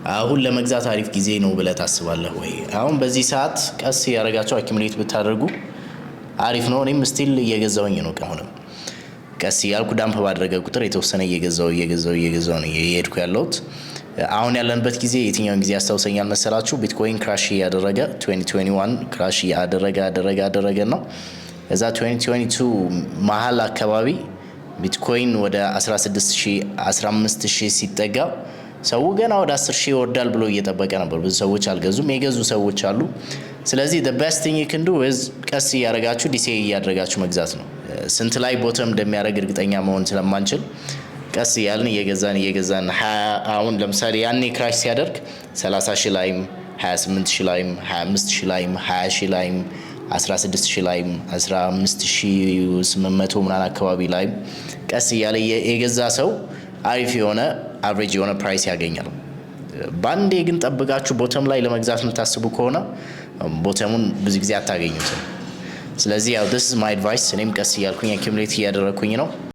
አሁን ለመግዛት አሪፍ ጊዜ ነው ብለህ ታስባለህ ወይ? አሁን በዚህ ሰዓት ቀስ እያደረጋችሁ accumulate ብታደርጉ አሪፍ ነው። እኔም still እየገዛውኝ ነው። አሁንም ቀስ እያልኩ dump ባደረገ ቁጥር የተወሰነ እየገዛው እየገዛው እየገዛው ነው እየሄድኩ ያለሁት። አሁን ያለንበት ጊዜ የትኛውን ጊዜ ያስታውሰኛል መሰላችሁ? ቢትኮይን crash እያደረገ፣ 2021 crash እያደረገ አደረገ አደረገ ነው። እዛ 2022 መሀል አካባቢ ቢትኮይን ወደ 16 ሺህ፣ 15 ሺህ ሲጠጋ ሰው ገና ወደ 10 ሺህ ይወርዳል ብሎ እየጠበቀ ነበር። ብዙ ሰዎች አልገዙም፣ የገዙ ሰዎች አሉ። ስለዚህ the best thing you can do is ቀስ እያደረጋችሁ፣ DCA እያደረጋችሁ መግዛት ነው። ስንት ላይ bottom እንደሚያደርግ እርግጠኛ መሆን ስለማንችል ቀስ እያልን እየገዛን እየገዛን፣ አሁን ለምሳሌ ያኔ crash ሲያደርግ 30 ሺህ ላይም፣ 28 ሺህ ላይም፣ 25 ሺህ ላይም፣ 20 ሺህ ላይም፣ 16 ሺህ ላይም፣ 15,800 ምናምን አካባቢ ላይም ቀስ እያለ የገዛ ሰው አሪፍ የሆነ average የሆነ price ያገኛል። በአንዴ ግን ጠብቃችሁ bottom ላይ ለመግዛት የምታስቡ ከሆነ bottom ኡን ብዙ ጊዜ አታገኙትም። ስለዚህ ያው this is my advice። እኔም ቀስ እያልኩኝ accumulate እያደረግኩኝ ነው።